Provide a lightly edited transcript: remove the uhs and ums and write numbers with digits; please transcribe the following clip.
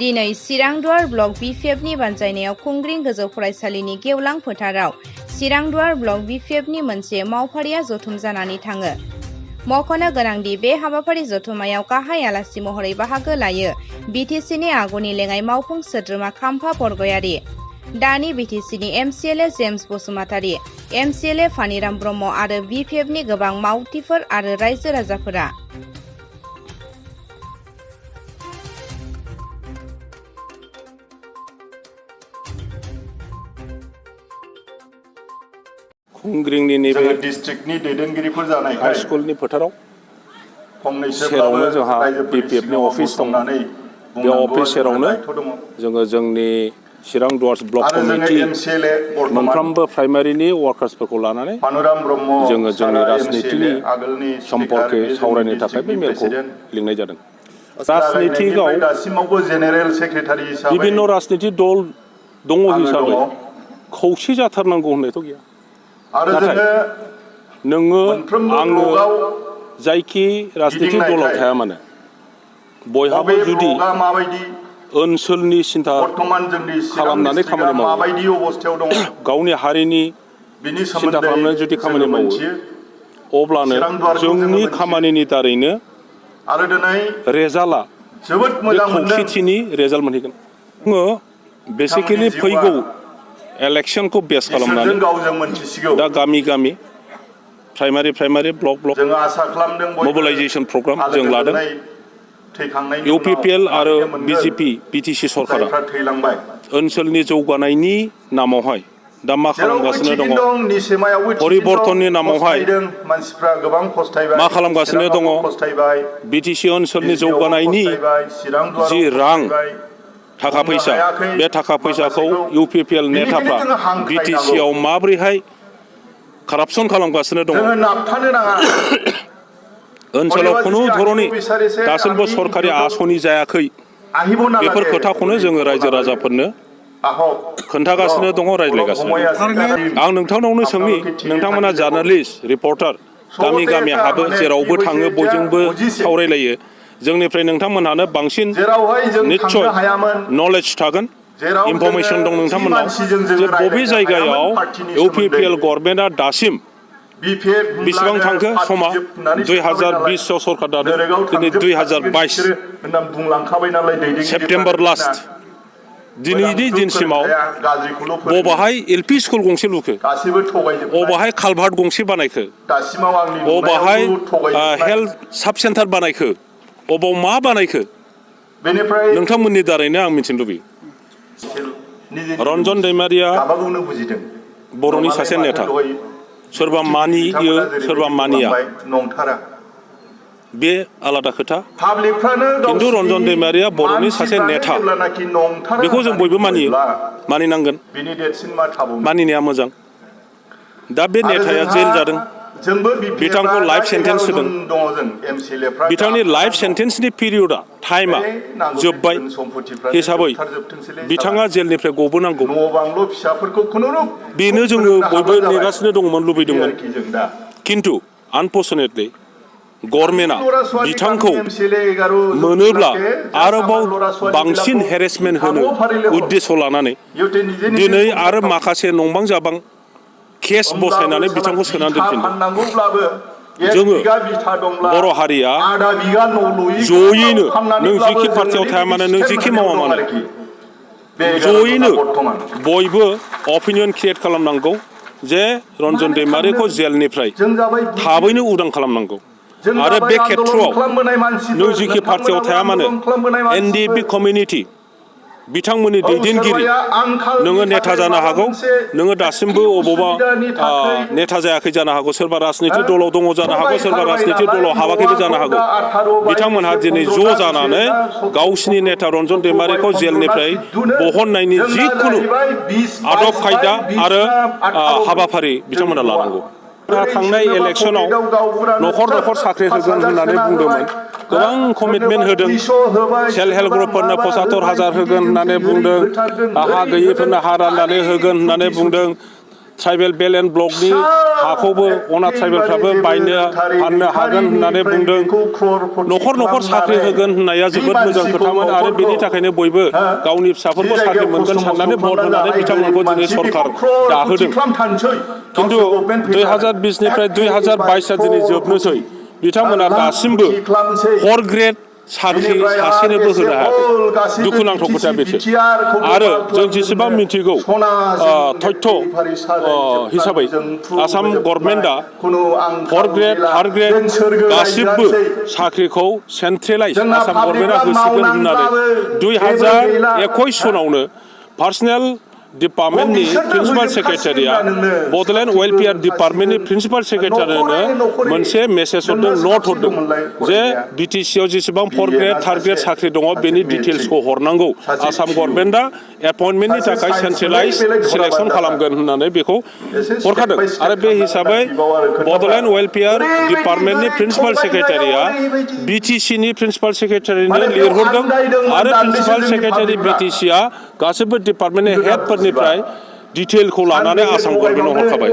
दिनै चिरांदुवार ब्लक बिपिएफनि बानजायनायाव खुंग्रिं गोजौ फरायसालिनि गेवलां फोथाराव चिरांदुवार ब्लक बिपिएफनि मोनसे मावफारिया जथुम जानानै थाङो। मख'नो गोनांदि बे हाबाफारि जथुमायाव गाहाय आलासि महरै बाहागो लायो बिटिसिनि आगुनि लेङाइ मावफुं सोद्रोमा खाम्फा बरगयारि, दानि बिटिसिनि MCLA James Basumatary, MCLA Phaniram Brahma आरो बिपिएफनि गोबां मावथिफोर आरो रायजो राजाफोरा। खुंग्रिंनि नैबे डिस्ट्रिक्टनि दैदेनगिरिफोर जानाय हाई स्कुलनि फोथाराव सेरावनो जोंहा बिपिएफनि अफिस दं। बे अफिस सेरावनो जोङो जोंनि चिरां दुवार्स ब्लक कमिटि मोनफ्रोमबो प्राइमारिनि वार्कार्सफोरखौ लानानै जोङो जोंनि राजनितिनि सम्पर्के सावरायनो थाखाय बे मेलखौ लिंनाय जादों। राजनितिकआव बिभिन्न राजनिति दल दङ हिसाबै खौसे जाथारनांगौ होननायथ' गैया। नाथाय नोङो आङो जायखि राजनिति दलाव थाया मानो बयहाबो जुदि ओनसोलनि सिन्था खालामनानै खामानि मावो, गावनि हारिनि सिन्था खालामनानै जुदि खामानि मावो, अब्लानो जोंनि खामानिनि दारैनो रेजाल्टआ बे खौसेथिनि रेजाल्ट मोनहैगोन। जोङो बेसिकेलि फैगौ इलेक्शनखौ बेस खालामनानै दा गामि गामि प्राइमारि ब्लक मबिलाइजेसन प्रग्राम जों लादों। इउपिपिएल आरो बिजेपि बिटिसि सरकारा ओनसोलनि जौगानायनि नामावहाय दा मा खालामगासिनो दङ, परिबर्तननि नामावहाय मा खालामगासिनो दङ, बिटिसि ओनसोलनि जौगानायनि जि रां थाखा फैसा, बे थाखा फैसाखौ इउपिपिएल नेताफ्रा बिटिसिआव माबोरैहाय कारापसन खालामगासिनो दङ, ओनसोलाव खुनु धरनि दासिमबो सरकारि आसनि जायाखै, बेफोर खोथाखौनो जोङो रायजो राजाफोरनो खोन्थागासिनो दङ, रायज्लायगासिनो दङ। आं नोंथांनावनो सोंनि, नोंथांमोना जार्नालिस्ट रिपर्टार गामि गामि हाबो, जेरावबो थाङो, बयजोंबो सावरायलायो, जोंनिफ्राय नोंथांमोनहानो बांसिन निस्सय नलेज थागोन, इनफरमेसन दं नोंथांमोनाव जे बबे जायगायाव इउपिपिएल गभर्नमेन्टआ दासिम बेसेबां थांखो समा 2020आव सरकार दादों, दिनै 2022 सेप्तेम्बर लास्ट, दिनैनि दिनसिमाव बबाहाय एलपि स्कुल गंसे लुखो, बबाहाय कालभार्ट गंसे बानायखो, बबाहाय हेल्थ साब सेन्टार बानायखो, अबाव मा बानायखो, नोंथांमोननि दारैनो आं मिथिनो लुबैयो। रन्जन दैमारिया बर'नि सासे नेता, सोरबा मानियो सोरबा मानिया, बे आलादा खोथा, खिन्थु रन्जन दैमारिया बर'नि सासे नेता, बेखौ जों बयबो मानियो, मानिनांगोन, मानिनाया मोजां। दा बे नेताया जेल जादों, बिथांखौ लाइफ सेन्टेन्स होदों, बिथांनि लाइफ सेन्टेन्सनि पिरियडआ टाइमा जोब्बाय हिसाबै बिथाङा जेलनिफ्राय गबोनांगौ, बेनो जोङो बयबो नेगासिनो दंमोन, लुबैदोंमोन। खिन्थु आनफर्चुनेटलि गभर्नमेन्टआ बिथांखौ मोनोब्ला आरोबाव बांसिन हेरेसमेन्ट होनो उद्देश्य लानानै दिनै आरो माखासे नंबां जाबां केस बसायनानै बिथांखौ सोनानै दोनफिनदों। जोङो बर' हारिया जयैनो, नों जिखि पार्टियाव थाया मानो, नों जिखि मावा मानो, जयैनो बयबो अपिनियन क्रियेट खालामनांगौ जे रन्जन दैमारिखौ जेलनिफ्राय थाबैनो उदां खालामनांगौ। आरो बे खेथ्रआव नों जिखि पार्टियाव थाया मानो, एनडिएफबि कमिउनिटि बिथांमोननि दैदेनगिरि, नोङो नेता जानो हागौ, नोङो दासिमबो अबावबा नेता जायाखै जानो हागौ, सोरबा राजनिति दलाव दङ जानो हागौ, सोरबा राजनिति दलाव हाबाखैबो जानो हागौ, बिथांमोनहा दिनै ज' जानानै गावसिनि नेता रन्जन दैमारिखौ जेलनिफ्राय बहननायनि जिखुनु आदब खायदा आरो हाबाफारि बिथांमोना लानांगौ। थांनाय इलेक्सनाव न'खर साख्रि होगोन होननानै बुंदोंमोन, गोबां कमिटमेन्ट होदों, सेल्फ हेल्प ग्रुपफोरनो 75,000 होगोन होननानै बुंदों, हा गैयिफोरनो हा राननानै होगोन होननानै बुंदों, ट्राइबेल बेल एन्ड ब्लकनि हाखौबो अनाथ ट्राइबेलफ्राबो बायनो फाननो हागोन होननानै बुंदों। न'खर न'खर साख्रि होगोन होननाया जोबोद मोजां खोथामोन आरो बेनि थाखायनो बयबो गावनि फिसाफोरखौ साख्रि मोनगोन साननानै भट होनानै बिथांमोनखौ दिनै सरकार दाहोदों। खिन्थु 2020निफ्राय 2022 दिनै जोबनोसै बिथांमोना दासिमबो हर ग्रेड साख्रि सासेनोबो होनो हायाखै। दुखुनांथाव खोथा बेसो। आरो जों जेसेबां मिथिगौ तथ्य हिसाबै आसाम गभर्नमेन्टआ हर ग्रेड थार्ड ग्रेड गासिबो साख्रिखौ सेन्ट्रेलाइज आसाम गभर्नमेन्टआ होसिगोन होननानै 2021 सनावनो पार्सनेल डिपार्टमेन्टनि प्रिन्सिपाल सेक्रेटारिया बड'लेण्ड वेलफेयार डिपार्टमेन्टनि प्रिन्सिपाल सेक्रेटारिनो मोनसे मेसेज हरदों नट हरदों जे बिटिसिआव जेसेबां फर ग्रेड थार्ड ग्रेड साख्रि दङ बेनि डिटेल्सखौ हरनांगौ आसाम गभर्नमेन्टआ एपइन्टमेन्टनि थाखाय सेन्ट्रेलाइज सिलेक्सन खालामगोन होननानै बेखौ हरखादों। आरो बे हिसाबै बड'लेण्ड वेलफेयार डिपार्टमेन्टनि प्रिन्सिपाल सेक्रेटारिया बिटिसिनि प्रिन्सिपाल सेक्रेटारिनो लिरहरदों आरो प्रिन्सिपाल सेक्रेटारि बिटिसिआ गासैबो डिपार्टमेन्टनि हेडफोरनिफ्राय डिटेलखौ लानानै आसाम गभर्नमेन्टआव हरखाबाय।